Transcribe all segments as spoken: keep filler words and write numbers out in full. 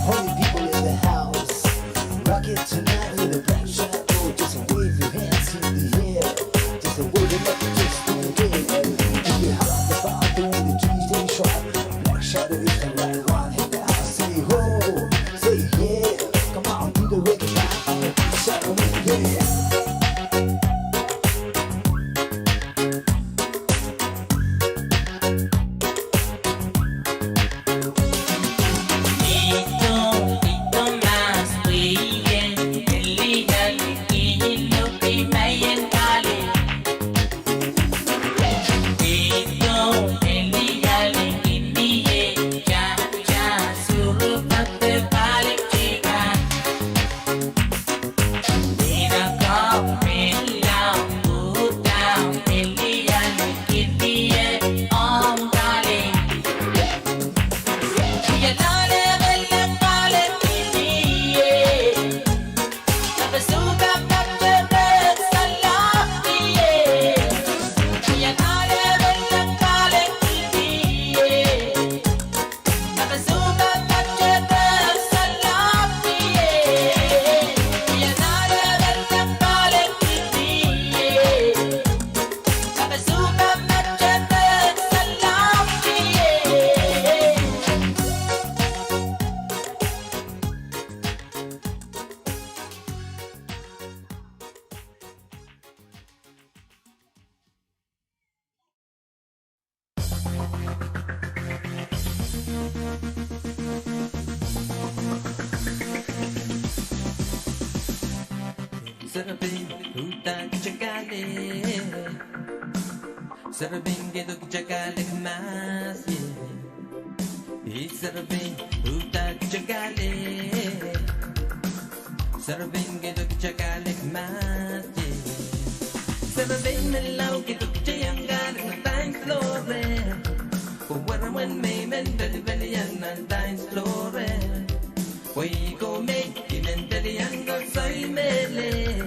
Holy people in the house, rock it tonight with a Black Shadow. Just wave your hands in the air. Just wave it up, just don't care. If you have the power to the D J Shark, Black Shadow is the right one. Hit the house, say ho, say yeah. Come on, do the reggae rap. Shadow, yeah. Serepein, uhdahn kitail kak ale. Serepein, kedo kitail kak ale mas, ie. Ih serepein, uhdahn kitail kak ale. Serepein, kedo kitail kak ale mas, ie. Serepein, menlau, kedo Kitail iang kahlek nan dance floor-e. Pwe weremwen me I men pelipelian nan dance floor-e. Pwe I ko me I men pelian koasoi mehlel.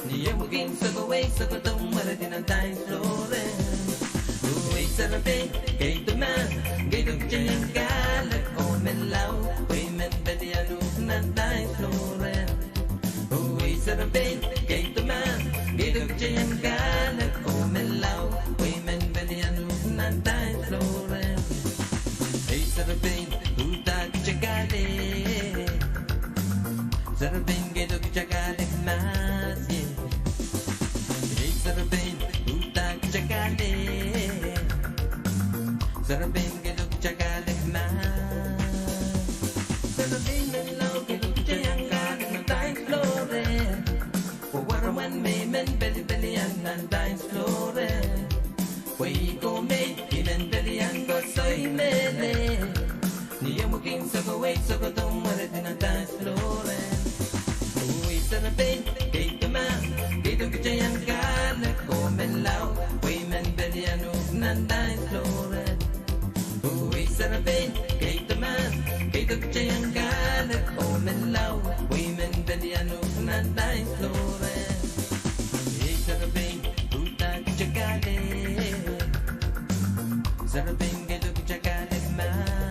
Ni ehu kin sokowei sokodo mweredi nan dance floor-e. Wehi serepein, keido mahs, keido kitail iang kahlek oh menlau, pwe I men pelian uhk nan dance floor-e. Wehi serepein, keido mahs, keido kitail iang kahlek oh menlau, pwe I men pelian uhk nan dance floor-e. Ei serepein, uhdahn kitail kahlek. Serepein, keido kitail kahlek mahs, ie. Ei serepein, uhdahn kitail kahlek. Serepein, keido kitail kahlek mahs. Serepein menlau, keido kitail iang kahlek nan dance floor-e. Pwe weremwen me I men pelipelian nan dance floor-e. Pwe I ko me I men pelian koasoi mehlel. Ni ehu kin sokowei sokodo mweredi nan dance floor-e. Wehi serepein, keido mahs, keido kitail iang kahlek oh menlau, pwe I men pelian uhk nan dance floor-e. Wehi serepein, keido mahs, keido kitail iang kahlek oh menlau, pwe I men pelian uhk nan dance floor-e. Ei serepein, uhdahn kitail kahlek. Serepein, keido kitail kahlek mahs.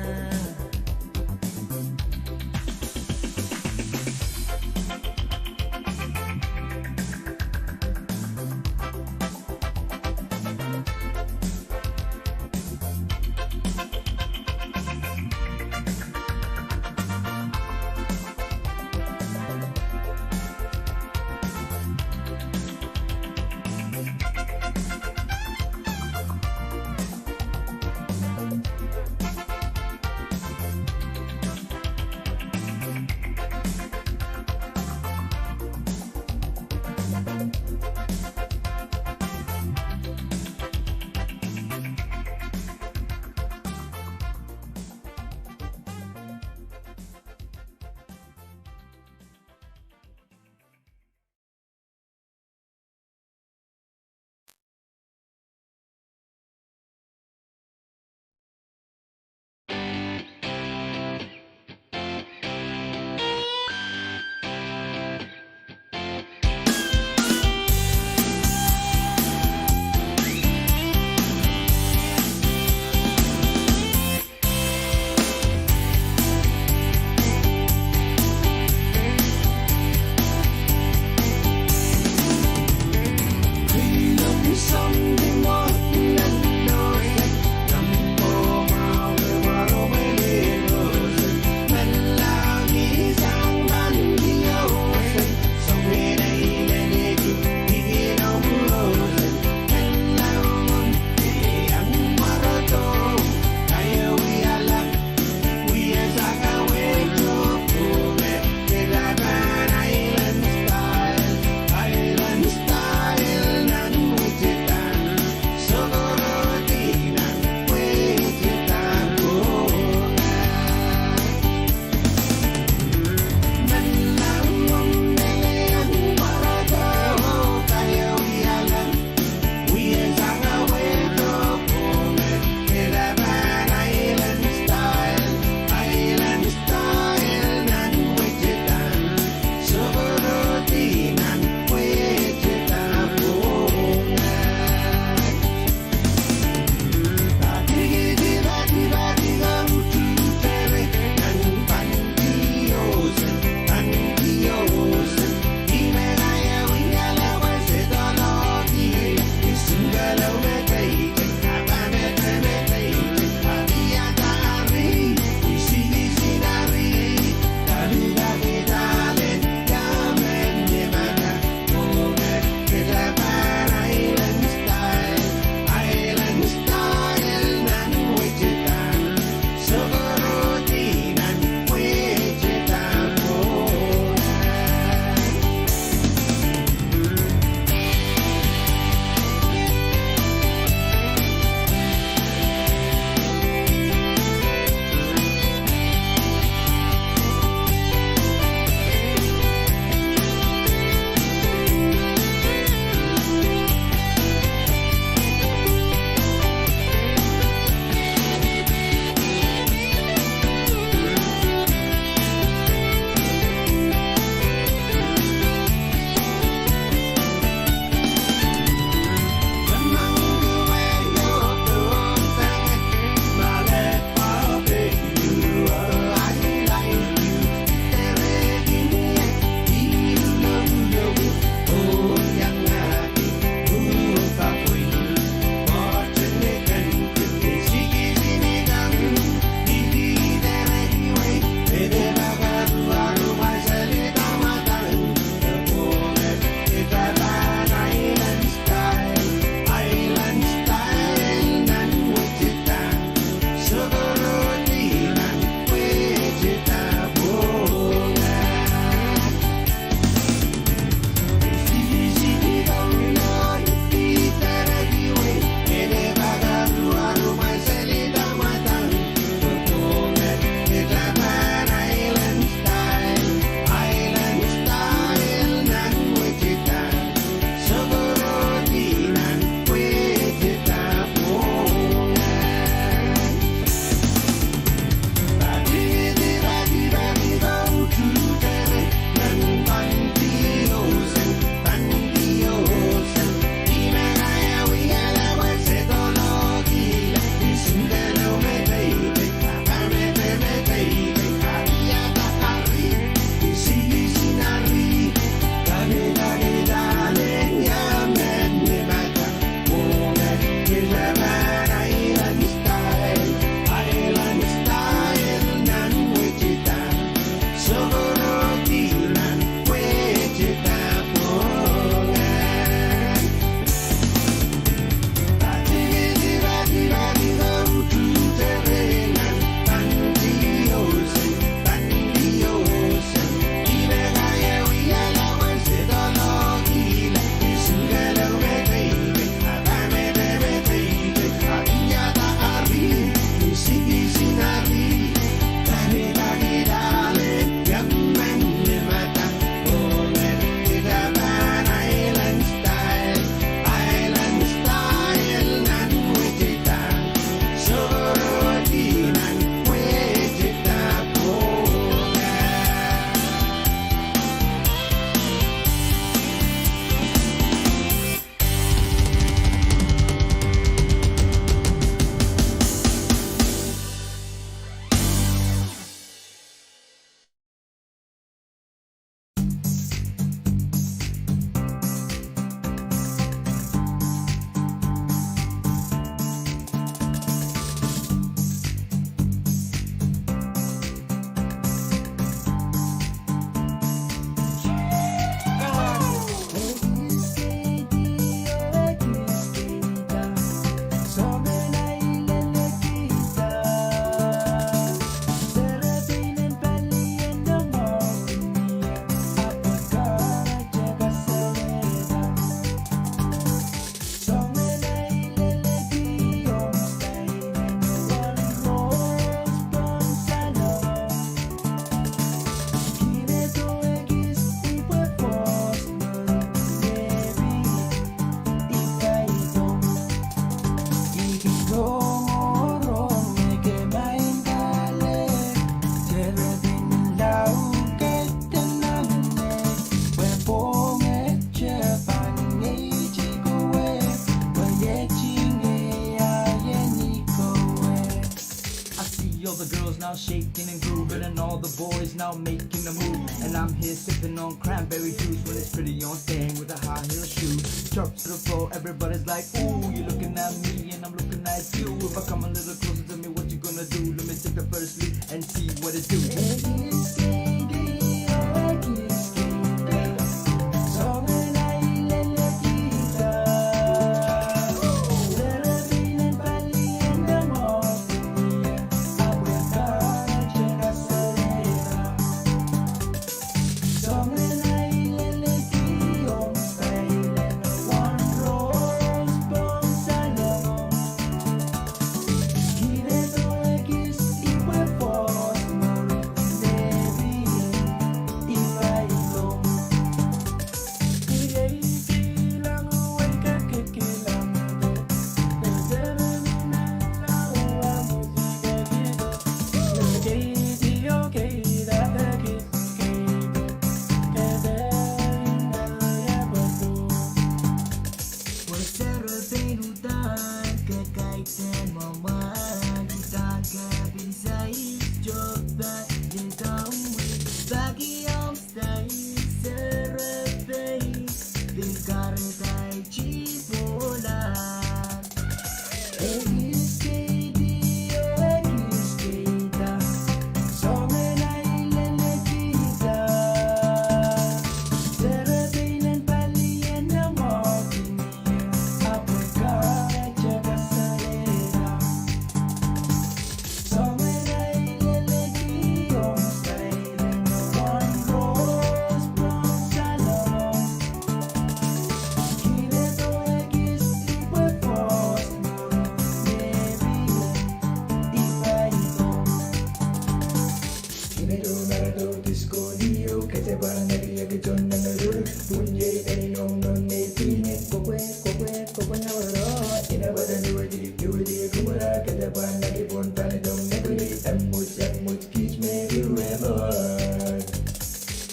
Shaking and grooving, and all the boys now making a move. And I'm here sipping on cranberry juice when it's pretty on thing with a high heel shoe. Chirps to the floor, everybody's like, "Ooh, you looking at me, and I'm looking at you. If I come a little closer, tell me what you gonna do. Let me take the first leap and see what it do."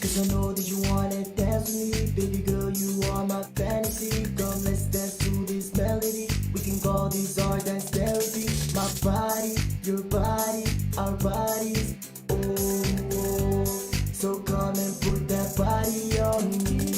Cause I know that you wanna dance with me, baby girl, you are my fantasy. Come, let's dance to this melody. We can call this our dance therapy. My body, your body, our bodies. Oh, oh. So come and put that body on me.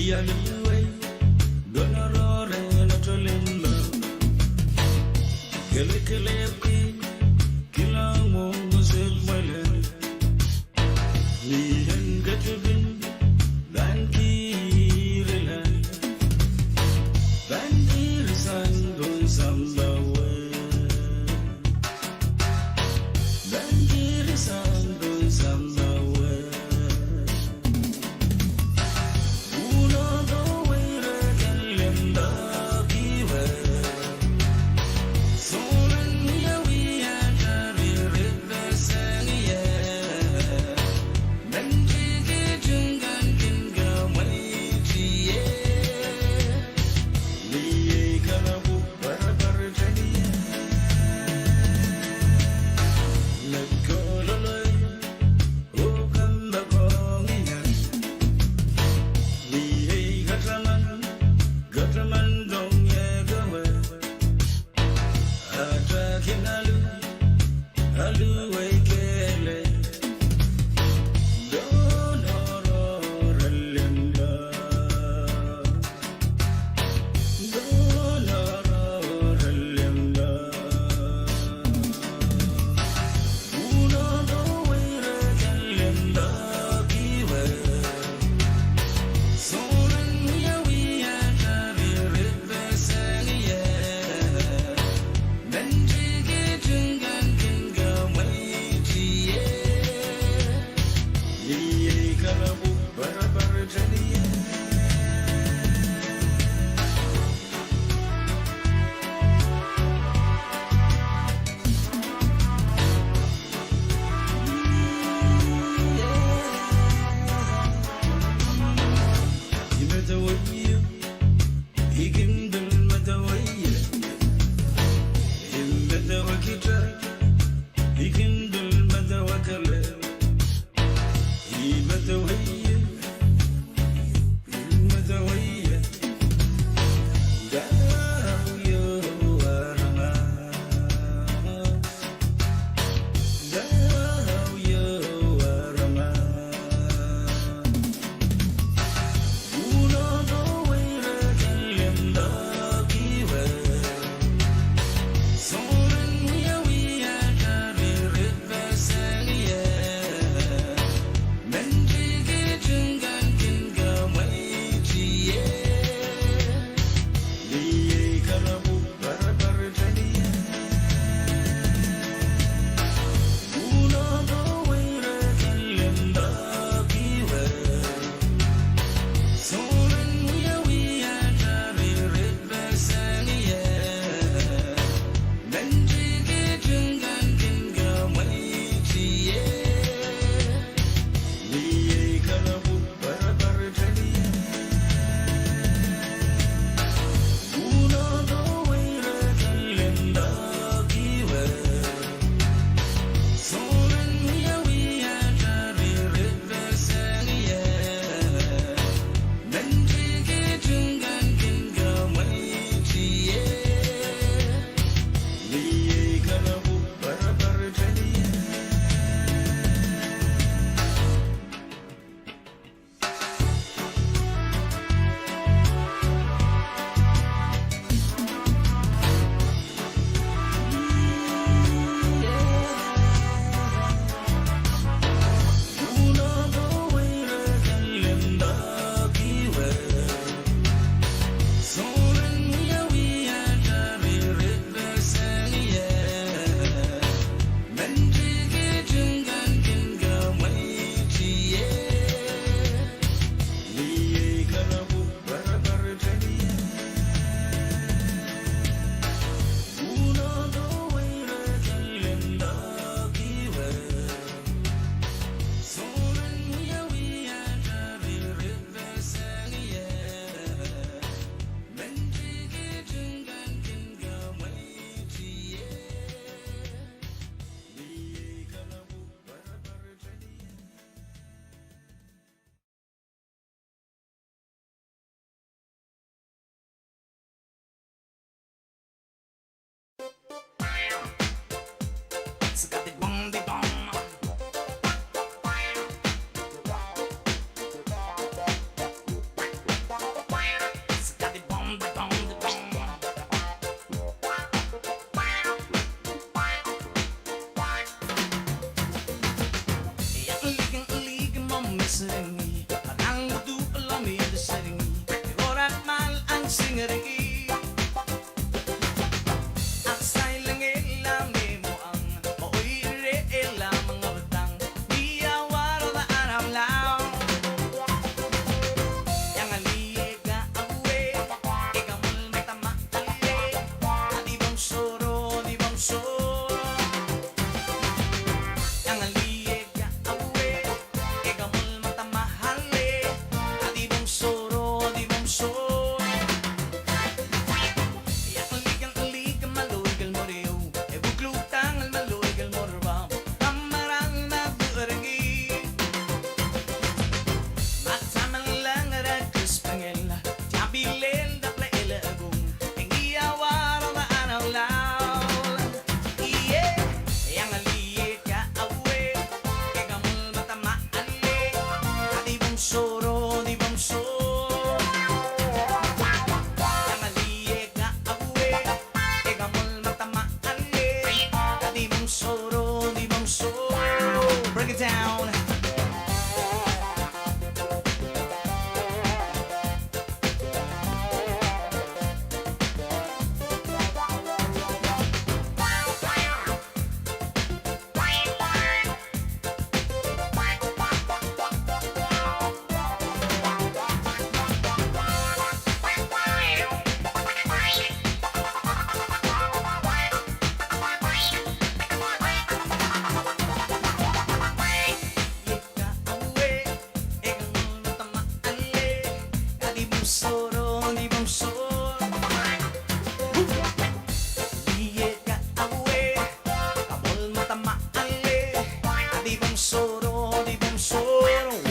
Iang wei, donorohr en otolinlo. Kelekelehpw ki, kilang mwomwohdiso mwele. Ni en ketipin, pahn kihrla. Pahn kihrsang pohn sampah wet. Pahn kihrsang pohn sampah wet. Unodo wei re kin lemdahki wet. Souleng wia wi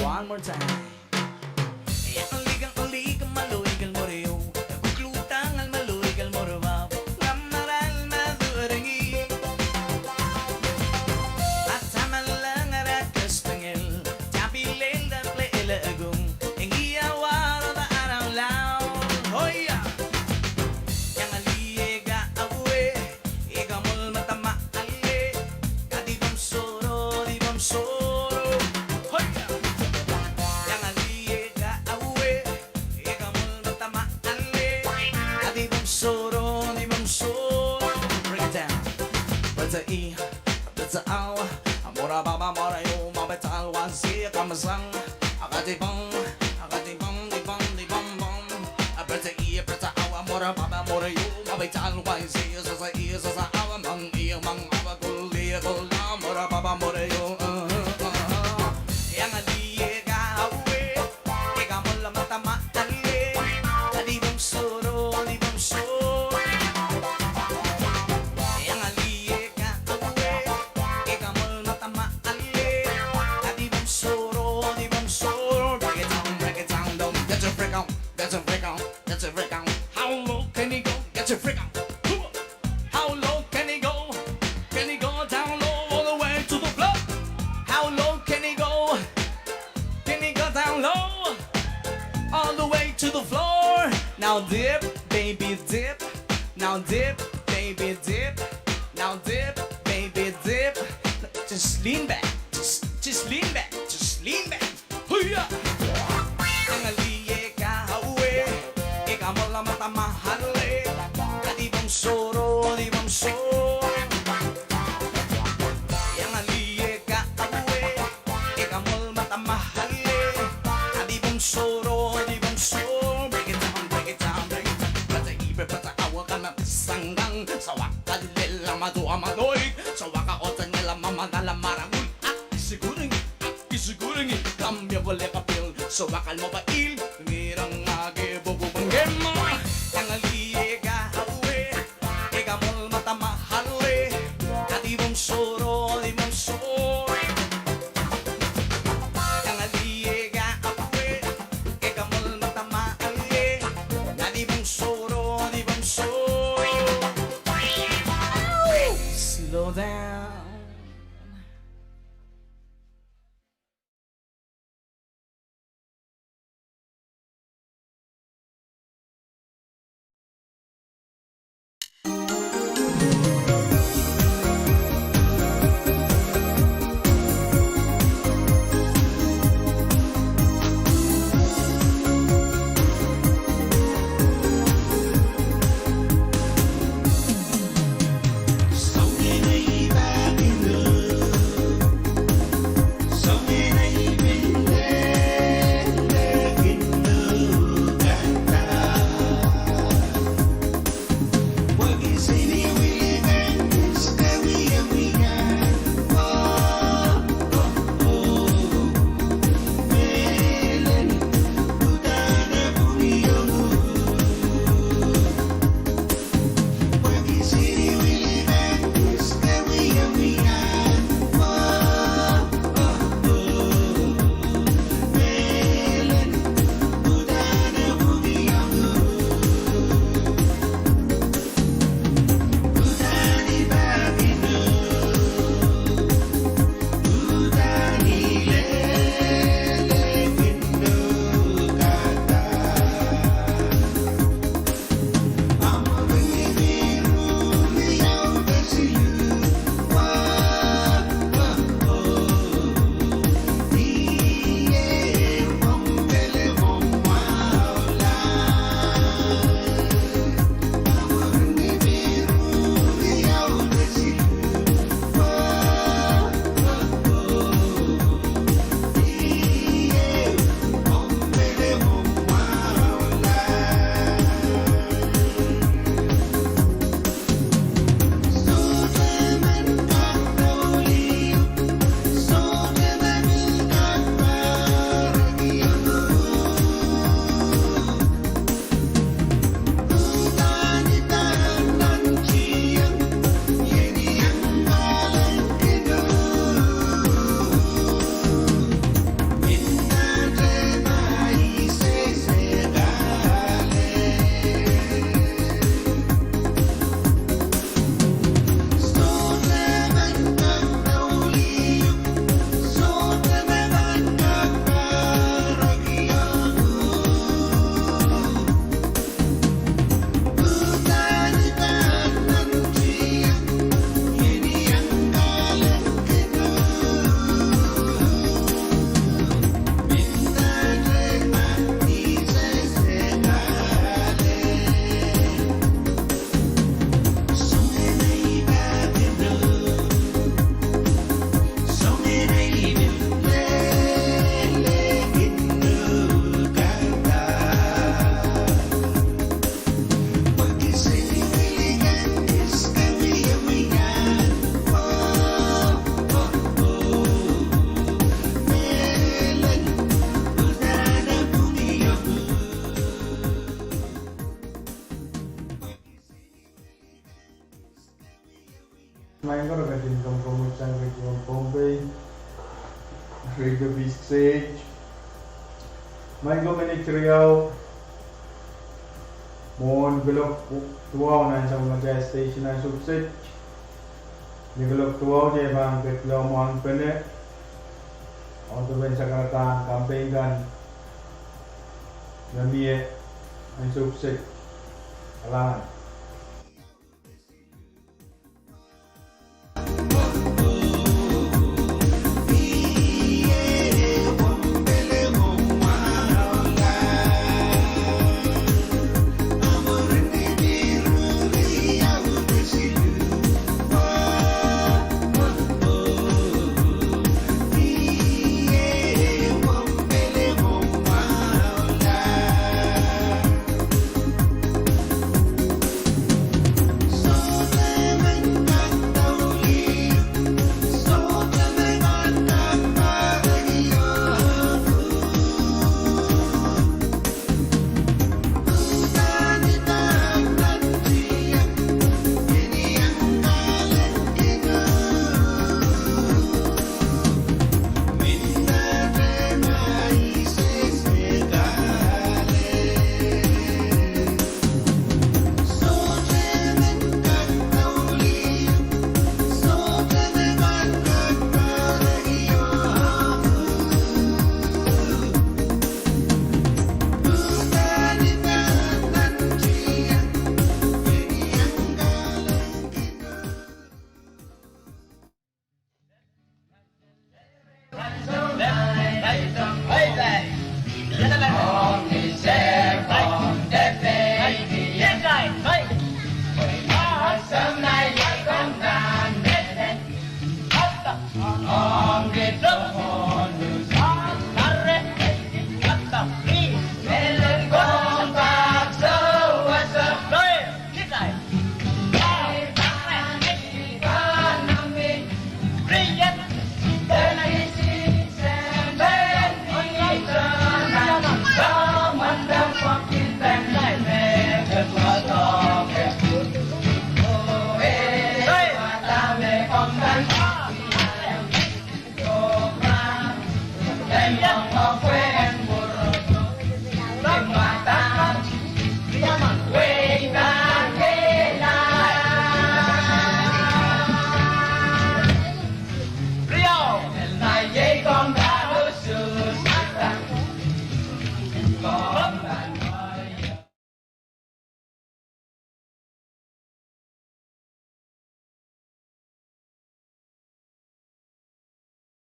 One more time. Bring it down. Pete ih, pete awa, a mour a pahpa, mour ehu, ma pahn wasi, a kamwasang, a kadipong, a kadipong, dipong, dipong, pong. A pete ih, pete awa, mour a pahpa, mour ehu, ma pahn wasi, sasa ih, sasa awa, mong ih, mong awa, kul ih, kul awa, mour a pahpa, mour ehu, uh, uh, uh. Break it down, break it down, don't get your freak on, get your freak on, get your freak on. How low can you go? Get your freak on. Come on. How low can you go? Can you go down low all the way to the floor? How low can you go? Can you go down low? All the way to the floor. Now dip, baby, dip. Now dip, baby, dip. Now dip, baby, dip. Just lean back. Just, just lean back. Just lean back. Hoo-yah! Break it down, break it down, break it down. Pete ih, pete awa, kamwasang, sawak kalel, a mado, a madoik, sawak a otengel, a mamanala, marangui, a isikuringi, a isikuringi, kamie pele kapil, sawak a mopa il, ngirang ake buku pengema. Slow down. Maing ko, re ketin komkomwit sang kitail pohn Pohnpei, Ridge View Stage. Maing ko, minit riau mwohn kilok duwau nan sapwellimatail station ansou kiset. Ni kilok duwau kitail pahn ketlong mwahnpene, oh dupwen sakaradahn campaign kan me mie ansou kiset. Kalahngan.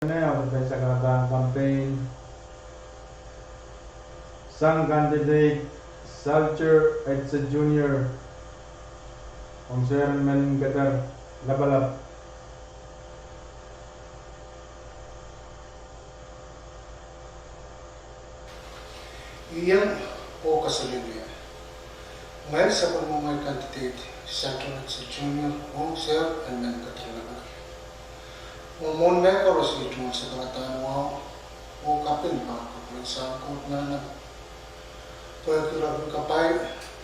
Ahpw dupwen sakaradahn campaign sang candidate Salter Edson Junior, ong Seren Meninkeder Lapalap. Ih iang oh kaselehlie. Ngehi sapwellimomwi candidate Salter Edson Junior ong Seren Meninkeder Lapalap. Oh mwohn mehkoaros ih tungoal sakaradahn wahu oh kaping pahn kupwuren Sahm Koht Nanleng, pwehki irair en kapai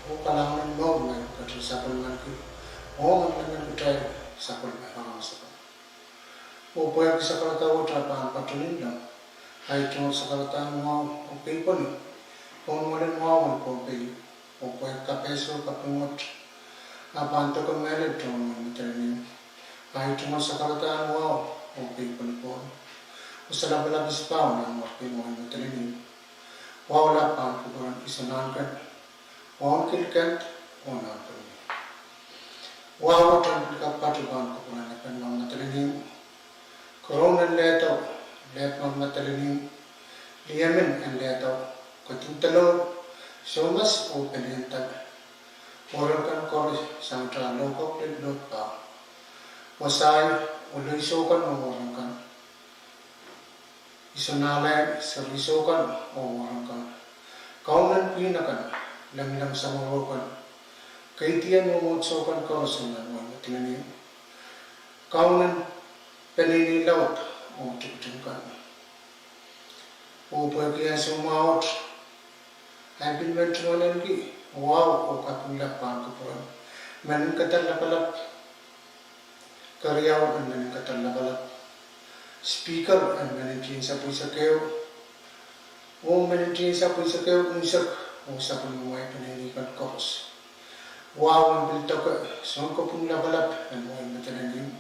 oh kalahngan en mour me ketin sapwellimaniki ong nanleng en kitail sapwellime aramas akan. Oh pwehki sakaradahn wahu pahn patohwan nin ahi tungoal sakaradahn wahu oh keipweni pohn mwoalen wahu en Pohnpei, oh pwehki kapehse oh kaping wet ah pahn doke mehlel tohn wehin Madolenihmw, ahi tungoal sakaradahn wahu oh keipweni pohn Wasa Lapalap Isipahu nan Warping, wehin Madolenihmw. Wahu lap pahn kupwuren Iso Nahnken, Waun Kilkent, oh Nahnken. Wahu wet en pil kapwukat pahn kupwuren Epen Mahn Madolenihmw, Keroun en Lehdo, Lehpmahn Madolenihmw, Liemin en Lehdo, Kedindalo, Soumas oh Pelianda, Warengkan koaros sang ira lohkok lel Lohpah, Wasai, Oleiso kan oh Warengkan, Iso Nahlai, Seri Iso kan oh Warengkan, Kaunen Pihn akan, Lengleng Samworo kan, Keidien oh Mwomwohdiso kan koaros nan wehin Madolenihmw, Kaunen Peneinei laud oh Tikitik kan. Oh pwehki ansou mwahu wet ahi pil men tungoal ahneki wahu oh kaping lap pahn kupwuren Meninkeder Lapalap, keriau en meninkeder lapalap, Speaker en meninkeder sapwellimen eisek ehu, oh meninkeder sapwellimen eisek ehu unsek, oh sapwellimamwail peneinei kan koaros. Wahu en pil doke sounkopwung lapalap en wehin Madolenihmw.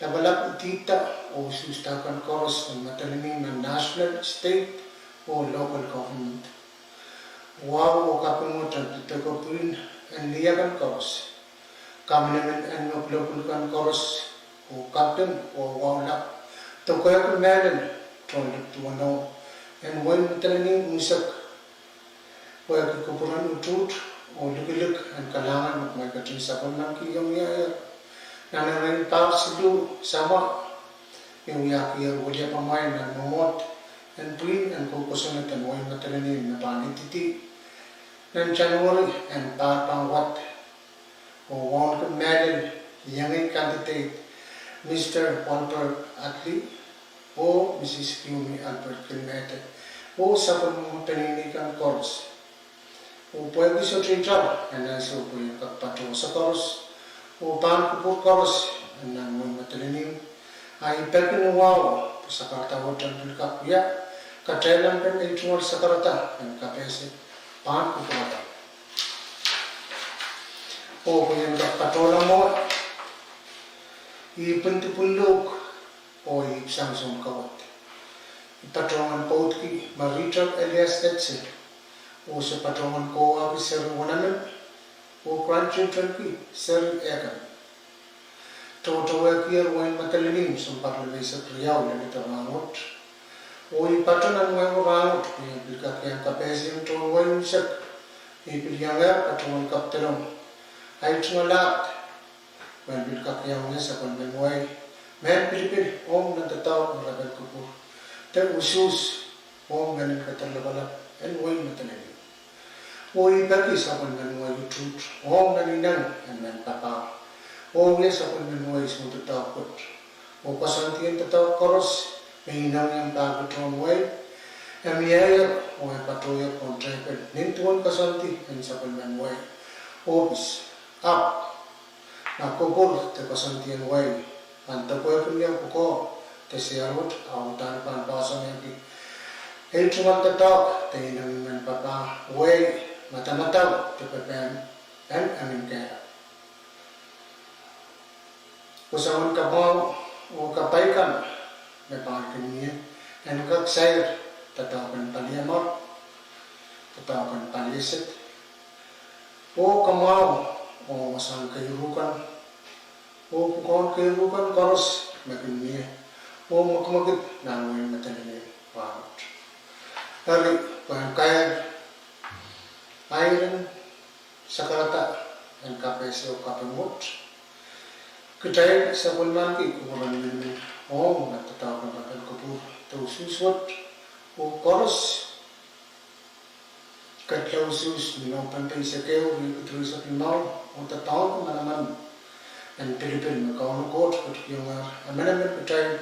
Lapalap idihda oh usuhsda kan koaros en Madolenihmw nan national, state, oh local government. Wahu oh kaping wet en pil doke pwihn en lih akan koaros, kamanaman en me pwulopwul kan koaros, oh kaping oh wahu lap, dokohng mehlel tohnlep duwen o en wehin Madolenihmw unsek, pwehki kupwuren utuht oh likilik en kalahngan me kumwail ketin sapwellimanikihong ie. Nan erein pahr siluh samwa, I wiahier wiliapamwail nan mwomwohd en pwihn en kou kosonned en wehin Madolenihmw me pahn ididi nan January en pahr pahn wad, oh wauneki mehlel iengei candidate, Mister Walbert Atlee oh Missus Kiumi Albert Kilmehde, oh sapwellimamwail peneinei kan koaros. Oh pwehki sohte itar en ansou pwe I en kak patohsa koaros oh pahn kupwur koaros en nan wehin Madolenihmw, a I peki ni wahu pwe sakarada wet en pil kak wia, katail en pil ei tungoal sakarada en kapehse pahn kupwurada. Oh pwe I en kak patohla mwo, I pwindi pwunlohk oh I sang sounkawed. I patohwan pwoudki Marita Elias Edse, oh se patohwan kohwahki seri wenemen oh grandchildrenki seri ehkan. Tohtohwehkier wehin Madolenihmw sounpar limeisek riau lel rahnwet. Oh I patoh nan wehi rahnwet pwe I en pil kak iang kapehse tohn wehi unsek. I pil iangehr patohwan kapedolong ei tungoal ahd pwe I en pil kak iang wia sapwellimen wehi, mehn pilipil ong nan doadoahk en rapel kupwur de usuhs ong meninkeder lapalap en wehin Madolenihmw. Oh I peki sapwellimen wehi utuht ong nan ineng en mehn papah, oh wia sapwellimen wehi soundoadoahk wet, oh koasoandi en doadoahk koaros me ineng en pahn tohn wehi, e mieier oh e patohier pohn tepel nin duwen koasoandi en sapwellimen wehi ohpis. Ahpw ma kupwur de koasoandi en wehi pahn doadoahk pwukoa de seri wet, a uhdahn pahn poahsoanehki ei tungoal doadoahk de ineng en mehn papah, wehi, madamadau de pepehm en emen kehlail. Pwe soangen kamwahu oh kapai kan me pahn kin mie en kak sair doadoahk en paliamwahu, doadoahk en palieset, oh kamwahu oh wasahn keiru kan, oh pwukoahn keiru kan koaros me kin mie oh mwekimwekid nan wehin Madolenihmw rahnwet. Eri pwehn kair airen sakarada en kapehse oh kaping wet, kitail sapwellimaniki kupwur en minimin ong nan doadoahk en rapel kupwur de usuhs wet, oh koaros ketilong usuhs ni Nopempe eisek ehu, riekid rieisek limau, oh doadoahngki manaman en pilipil me Kauno Koht ketikihongehr emenemen kitail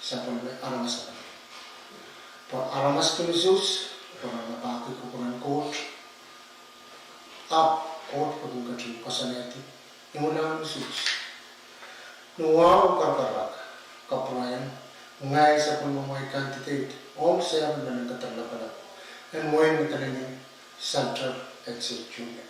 sapwellime aramas akan. Pwe aramas kin usuhs pwe re rapahki kupwur en Koht, ahpw Koht pil kin ketin koasoanehdi imwilahn usuhs. Ni wahu karakarahk kapwurehiong ngehi sapwellimamwail candidate ong seri en meninkeder lapalap en wehin Madolenihmw, Salter Edse Junior.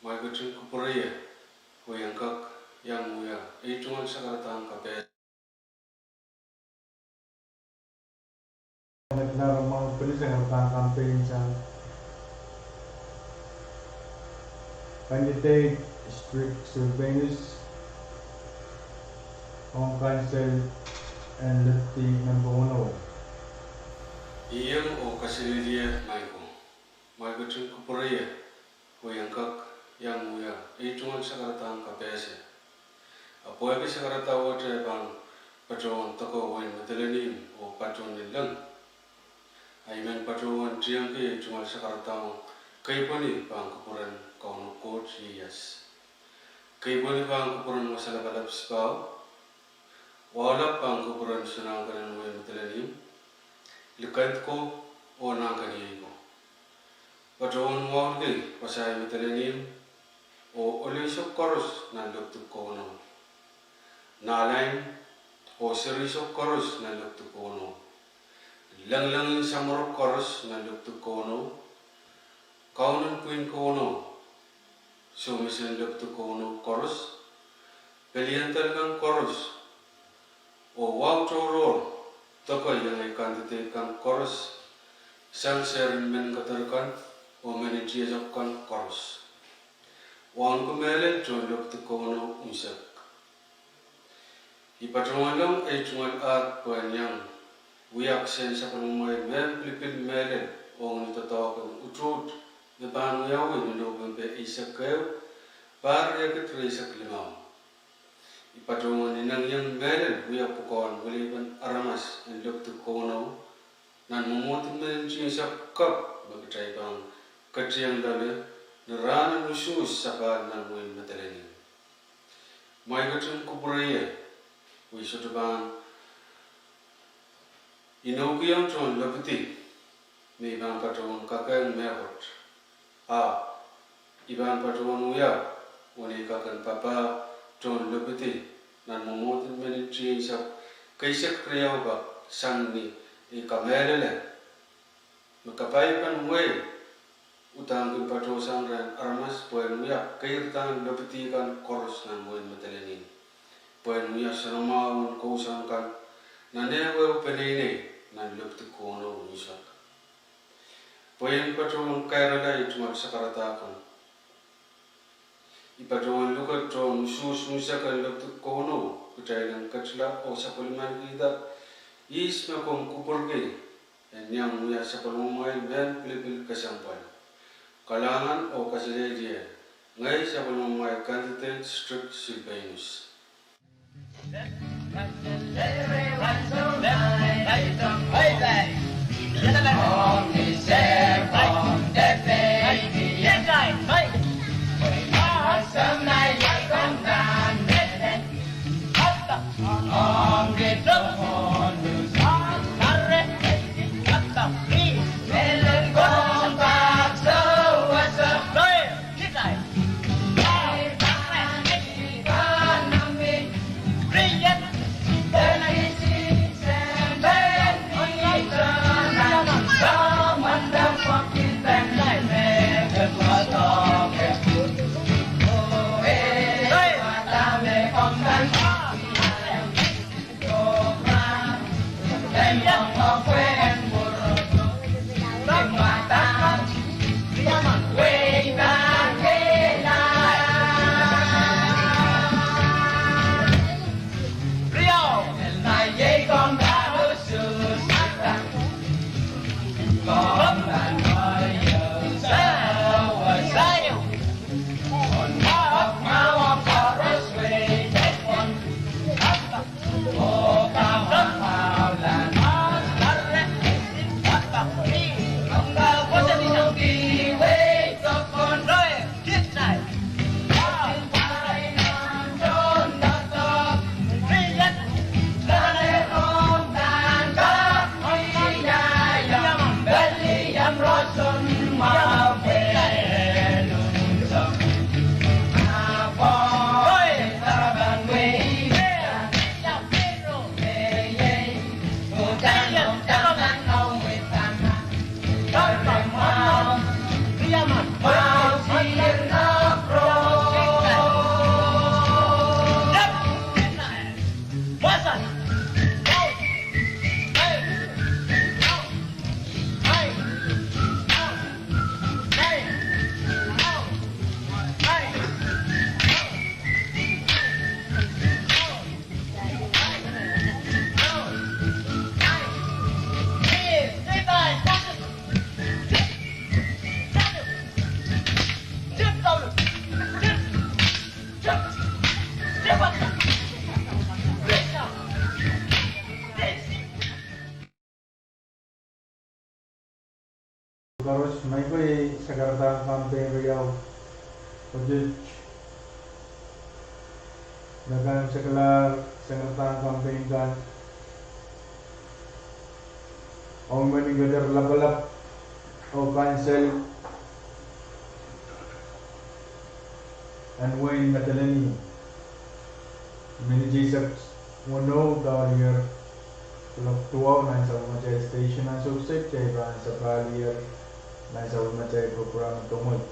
Mwail ketin kupwure ie, pwe I en kak iang wia ei tungoal sakaradahn kapehse. Met naramang pilisen pahn campaign sang candidate Strick Sylvanus ong kansel en Lepidi nempe weneu. Ieng oh kaselehlie maing ko. Mwail ketin kupwure ie, pwe I en kak iang wia ei tungoal sakaradahn kapehse. A pwehki sakaradahwet e pahn patohwan deke wein Madolenihmw oh patohwan lelehng, a I men patohwan tiengki ei tungoal sakaradahn. Keipweni pahn kupwuren Kauno Koht ieias. Keipweni pahn kupwuren Wasa Lapalap Sipahu. Wahu lap pahn kupwuren Sounahkenen wein Madolenihmw, Likend ko oh Nahnkeniei ko. Patohwan wauneki Wasahi Madolenihmw oh Oleisek koaros nan Lepidi Kauno, Nahlain oh Sereisek koaros nan Lepidi Kauno, Lenglengin Samworo koaros nan Lepidi Kauno, Kaunen Pwihn Kauno, Soumesen Lepidi Kauno koaros, Peliandal kan koaros, oh wahu tohrohr deke iengei candidate kan koaros, sang seren mehn kadar kan oh mehn tiasap kan koaros. Wauneki mehlel tohn Lepidi Kauno unsek. I patohwan long ei tungoal ahd pwehn iang wia kisehn sapwellimamwail mehn pilipil mehlel ong ni doadoahk en utuht me pahn wiawi ni Nohpempe eisek ehu, pahr riekid rieisek limau. I patohwan inengieng mehlel wia pwukoahn wileipen aramas en Lepidi Kauno nan mwomwohdiso mehn tiasap kapw me kitail pahn ketieng loale ni rahnen usuhs sapahl nan wein Madolenihmw. Mwail ketin kupwure ie, pwe I sohte pahn inoukiong tohn Lepidi me I pahn patohwan kakehng mehkot, ahpw I pahn patohwan wia wenei kaken papah tohn Lepidi nan mwomwohdiso mehn tiasap keisek riau pak, sang ni ei kamehlele me kapaipen wehi uhdahn kin patohsang rehn aramas pwehn wia keirdahn Lepidi kan koaros nan wein Madolenihmw, pwehn wia soanamwahu en kousoan kan nan ehuehu peneinei nan Lepidi Kauno unsek. Pwe I en patohwan kairala ei tungoal sakaradahn kan, I patohwan luke tohn usuhs unsek en Lepidi Kauno kitail en ketila oh sapwellimanikihda ihs me komw kupwurki en iang wia sapwellimamwail mehn pilipil kesempwal. Kalahngan oh kaselehlie, ngehi sapwellimamwail candidate Strick Sylvanus. Sengerdahn campaign riau, budget, me pahn sekalahr sengerdahn campaign kan. Ong mwein keder lapalap oh kansel en wehin Madolenihmw, minit eisek weneu dahlier kuloak duwau nan sapwellimatail station ansou kiset, kitail pahn sapahlier nan sapwellimatail program dohng wet.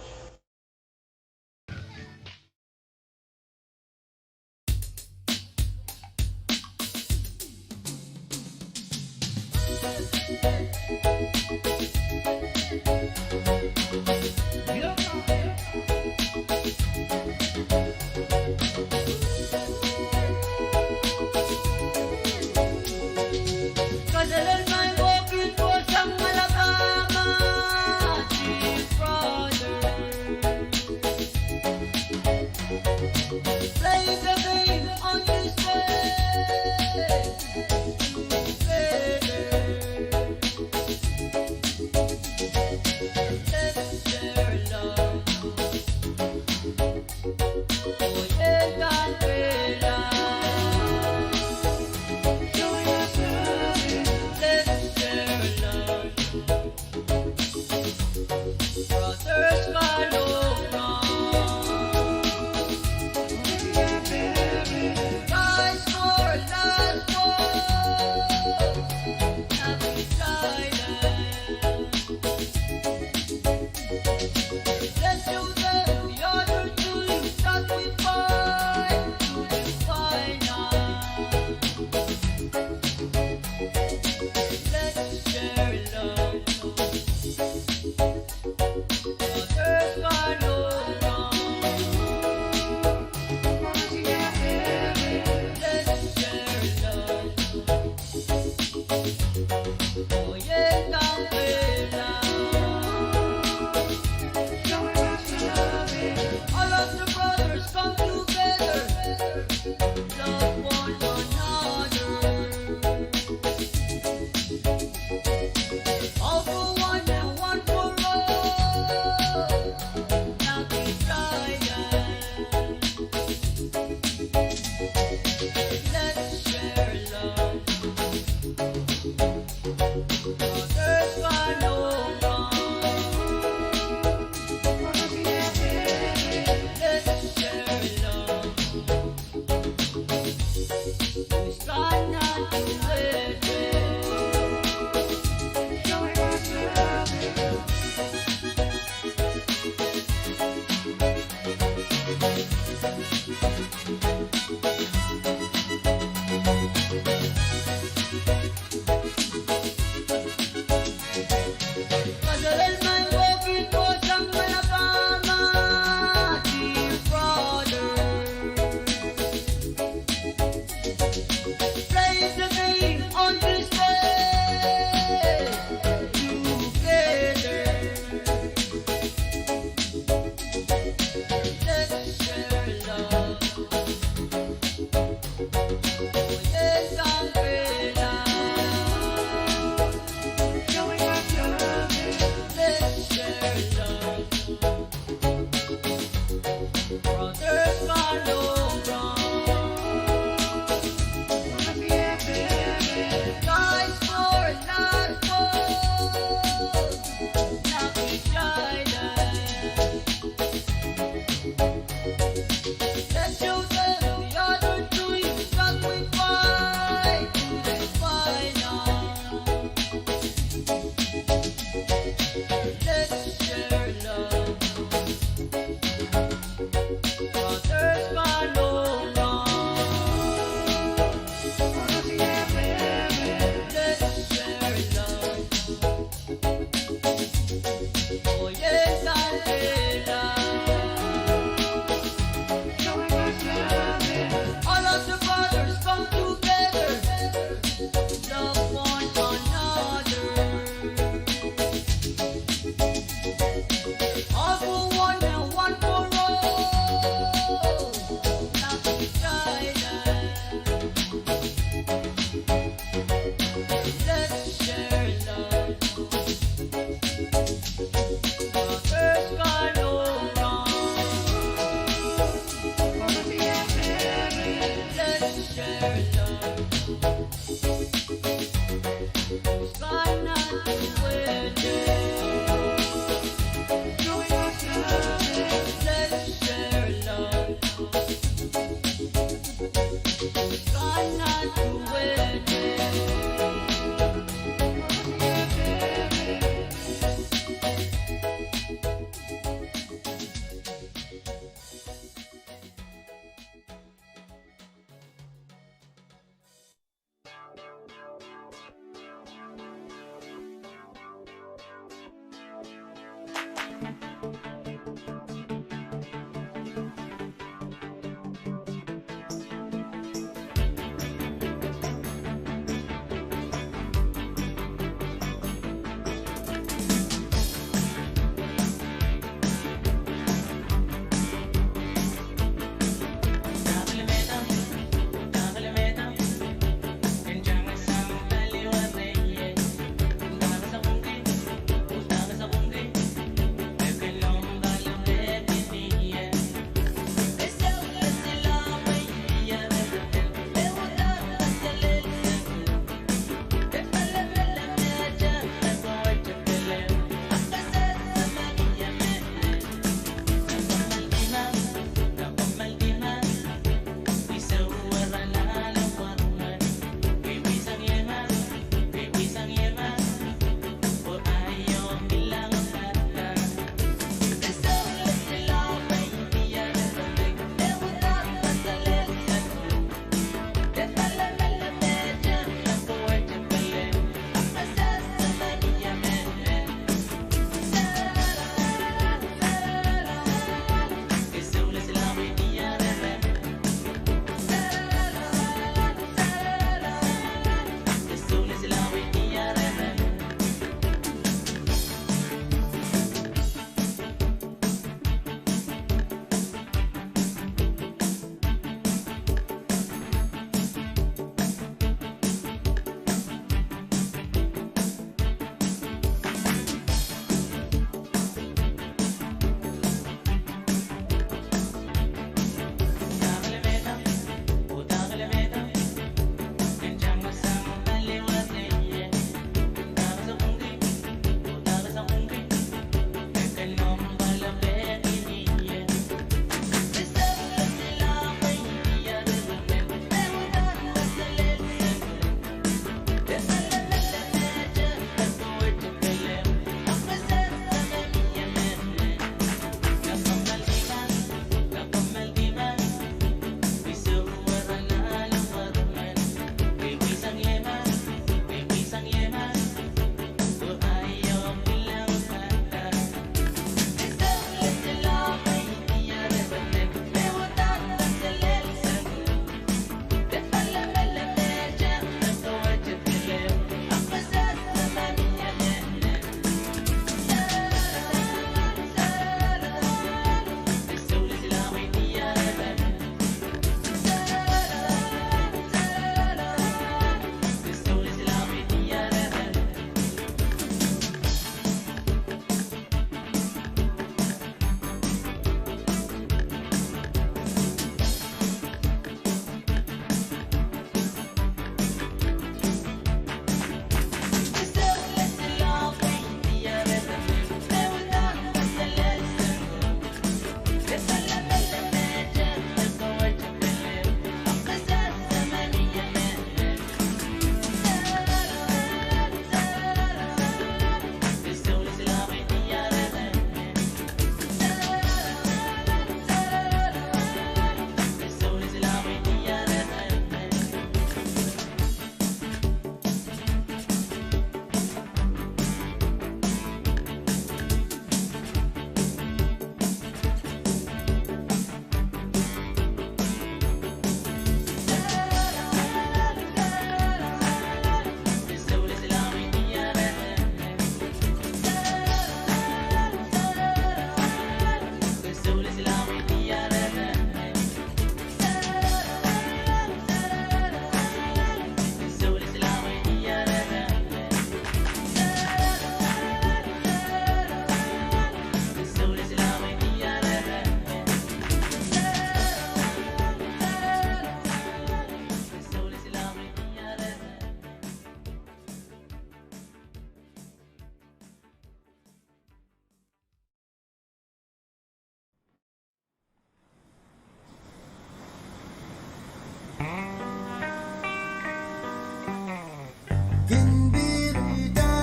Kin pirida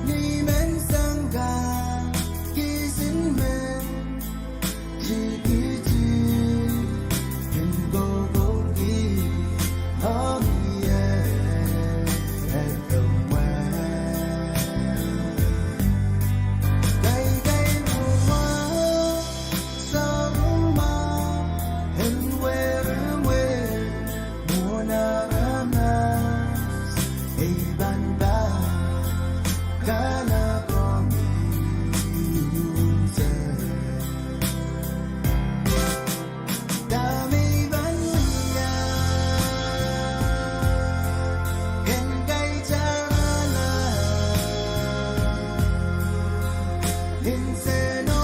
ni menseng kan, kisin men, tikiti, kin kokoki, oh yeah, etomwe. Kaikai rumwa, soarumwa, en werimwe, mwohn aramas, ei pahn pahn, kalapw ong unsek. Dahme I pahn wia, en kaitala, inseno.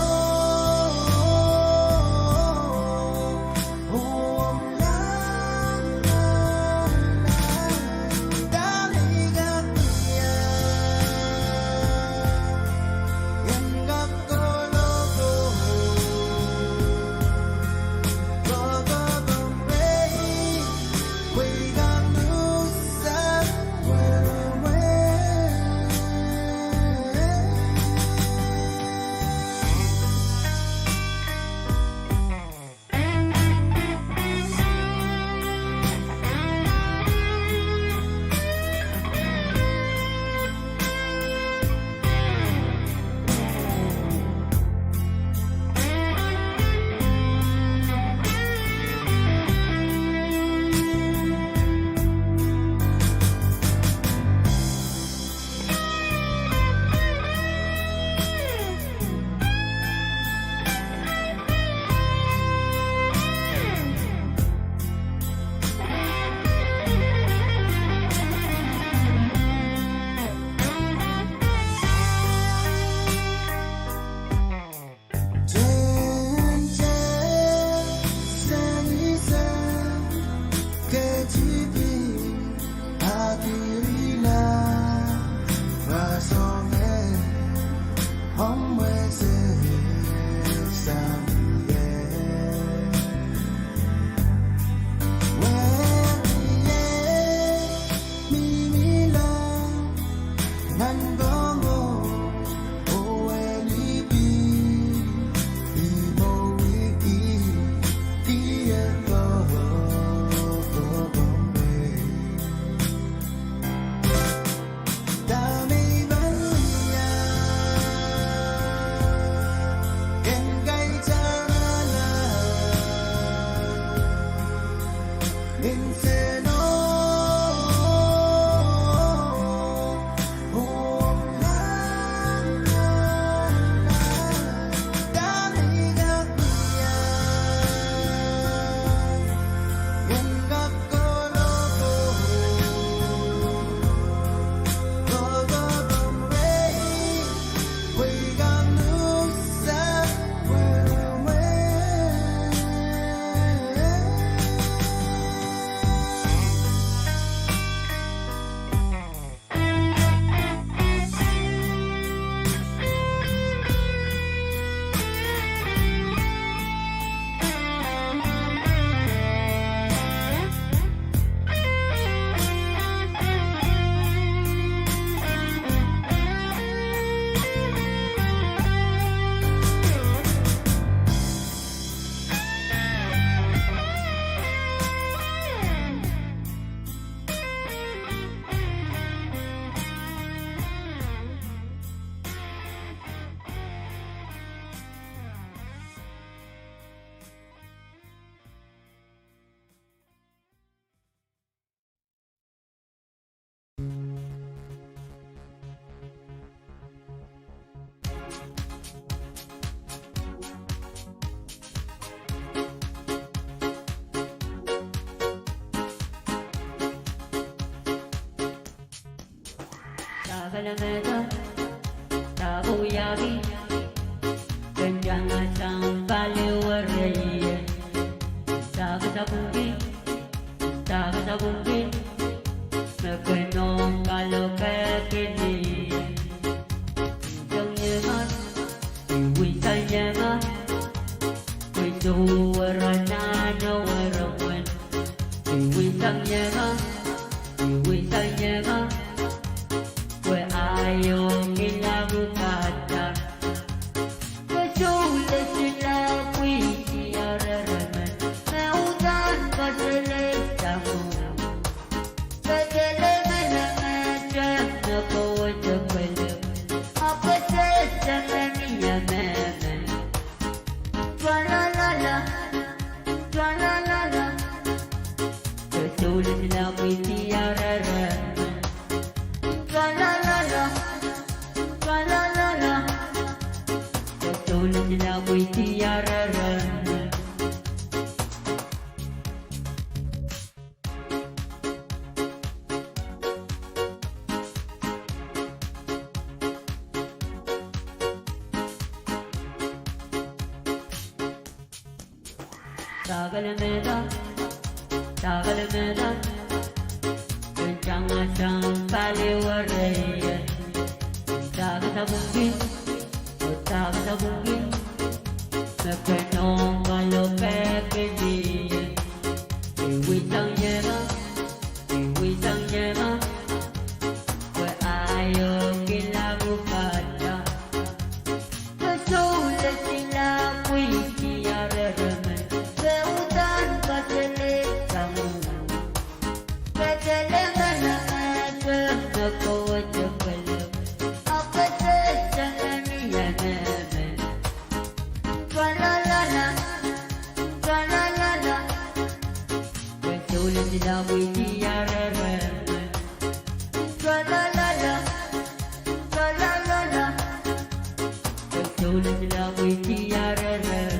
Takalangada, takohwei, ken iang sang paliwere ie. Takasapwungki, takasapwungki, me ken ong kalokehki ni ie. Sang iengar, I wia sang iengar, pwe sohte were nan oh were mwen. Sang ieu ma, I wei sang ieu ma, pwe aio kin laku pahda. Ke souleng sila pwihdi arereme, me uhdahn kaselehda mwo. Ke delepele me te me kowete pwele, a ke sehse me mie mehmen. Tralalala, tralalala. Ke souleng sila pwihdi arereme. Tralalala, tralalala. Ke souleng sila pwihdi arereme. Dahkot mehda, dahkot mehda, e tangahsang pali werei. Dahkot pwungki, oh dahkot pwungki, me pwehn ong kaloke kidi. I wei sang ieu ma, I wei sang ieu ma, pwe aio kin laku pahda. Ke souleng sila pwihdi arereme, me uhdahn kaselehda mwo. Ke delepele me te me kowete pwele, a ke sehse me mie mehmen. Tralalala, tralalala. Ke souleng sila pwihdi arereme. Tralalala, tralalala. Ke souleng sila pwihdi arereme.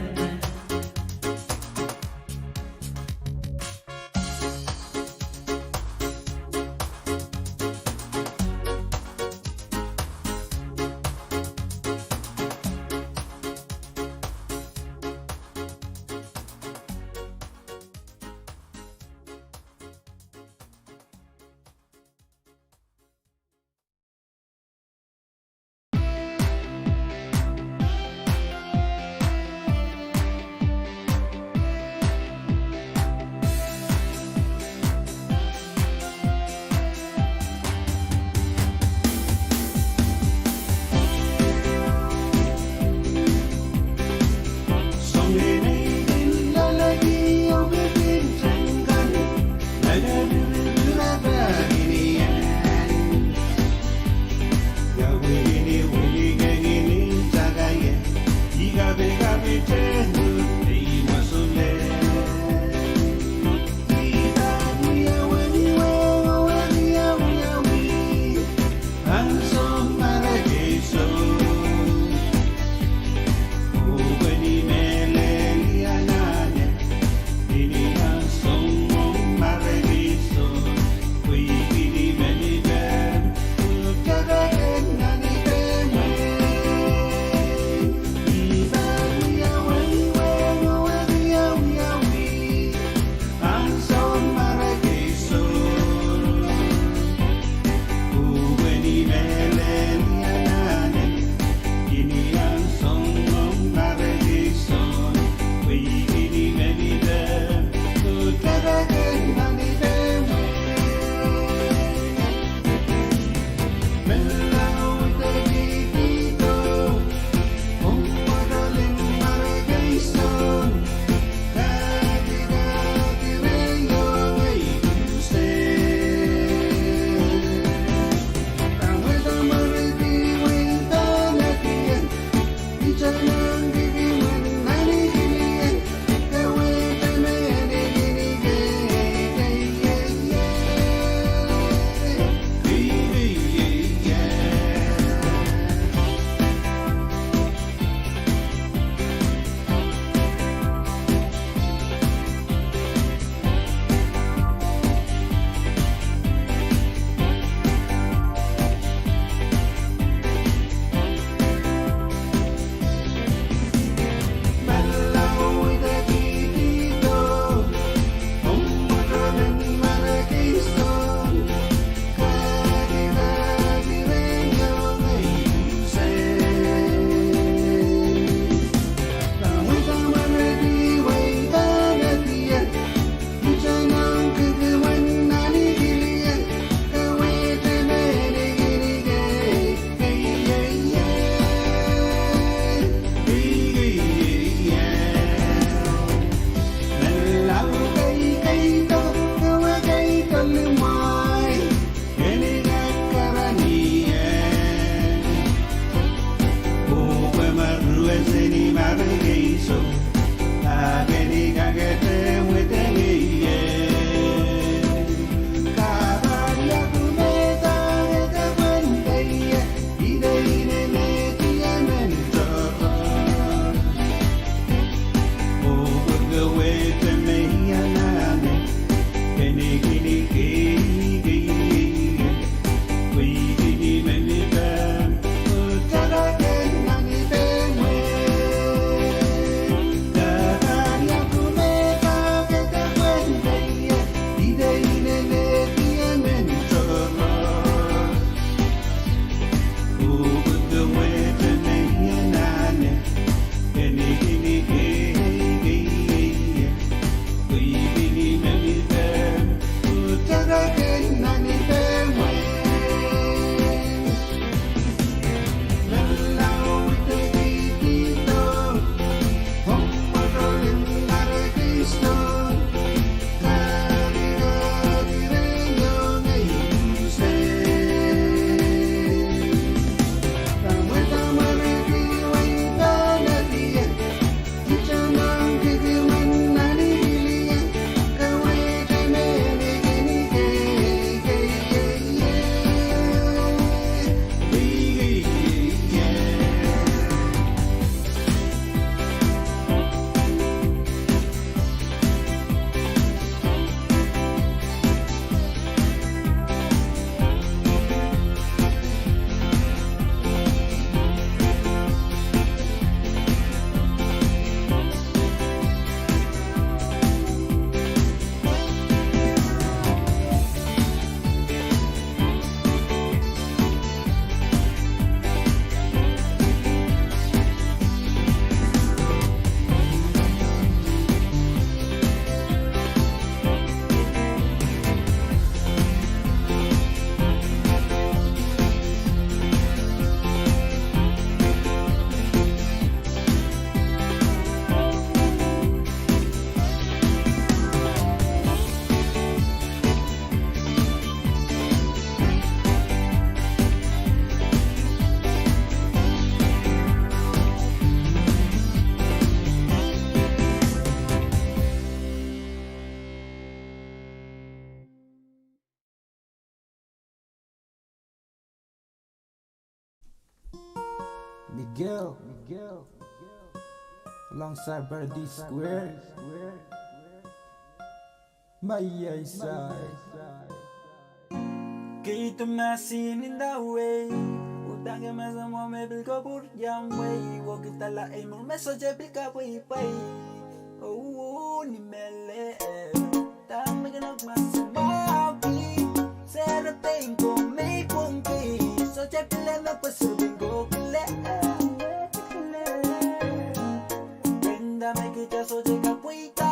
Miguel, Miguel, alongside Brother D Square. Maiei sai. Kei de mahsen inda wei, udahn ke mahsen mwo me pil kapwuriamwei, wekidala ei mwo me sohte pil kapweipwei. Oh, ni mele, eh. Dahme ke nohk mahsen mwahu ki, serepein ko me pwongki, sohte pil me pwe serepein ko kile. Pwe dahme kita sohte kapweida,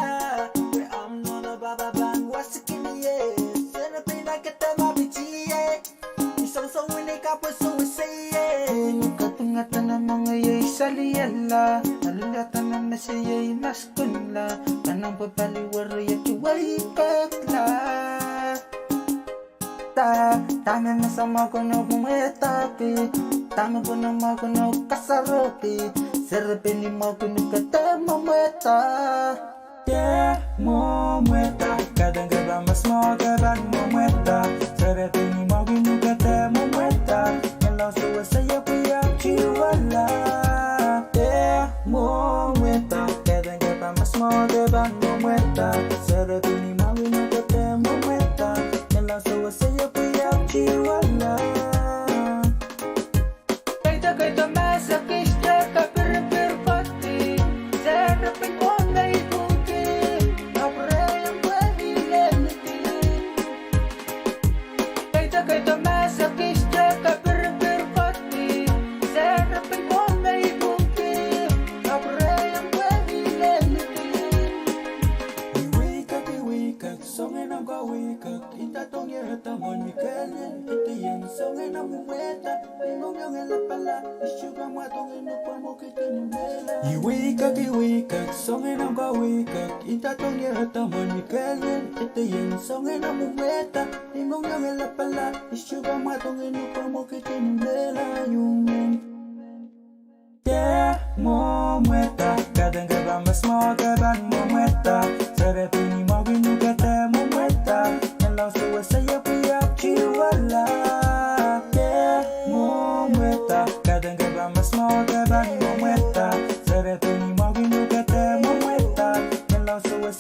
pwe ahmw nohno pahpa pahn wahsikin ie, serepein a kete ma piti ie. I song song wini kapwe song wese ie. Ni kaping ata na mangei ei saliala, alila ata na mese ei maskunla, kanang pwe pali were ie tuwei pekla. Da, dahme mahsen mwahu ko nohk mwomwehda ki, dahme ko nohk mwahu ko nohk kasarohki, serepein mwahu ko nohk kete mwomwehda. Kete mwomwehda, kaidehn ke pahn mahsen mwahu ke pahn mwomwehda, serepein mwahu ko nohk kete mwomwehda, melaso wese ie pwe iang tiwala. Kete mwomwehda, kaidehn ke pahn mahsen mwahu ke pahn mwomwehda, serepein mwahu ko nohk kete mwomwehda, melaso wese ie pwe iang tiwala. Kaidehn kaidehn mahsen kis de kapirpir pati, serepein ko me pwongki, kapwurehiong pwe ni leniki. Kaidehn kaidehn mahsen kis de kapirpir pati, serepein ko me pwongki, kapwurehiong pwe ni leniki. Iwei kak, iwei kak, soangen ahmw kawei kak, inda dohng ie edamwen mi kelien, idien soangen ahmw mwomwehda, ni mohngiong lapala, isuh pahn mwadong ni pwamwokid ni mehla. Iwei kak, iwei kak, soangen ahmw kawei kak, inda dohng ie edamwen mi kelien, idien soangen ahmw mwomwehda, ni mohngiong lapala, isuh pahn mwadong ni pwamwokid ni mehla, iungen. Kete mwomwehda, kaidehn ke pahn mahsen mwahu ke pahn mwomwehda, serepein mwahu ko nohk kete mwomwehda, melaso wese ie pwe iang tiwala. Kete mwomwehda, kaidehn ke pahn mahsen mwahu ke pahn mwomwehda, serepein mwahu ko nohk kete mwomwehda, melaso wese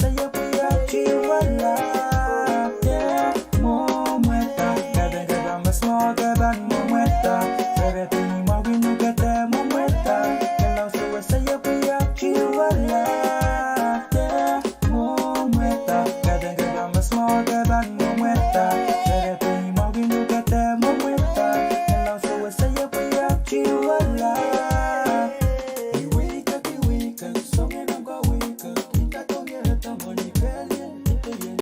Eri pil mwahu kin uhk de mwomwehda, kalahngan sewese iepwiki ahpw kihwala de mwomwehda. Kaidehn ke pahn mesmwohd, ke pahn mwomwehda. Eri pil mwahu kin uhk de mwomwehda, kalahngan sewese iepwiki ahpw kihwala.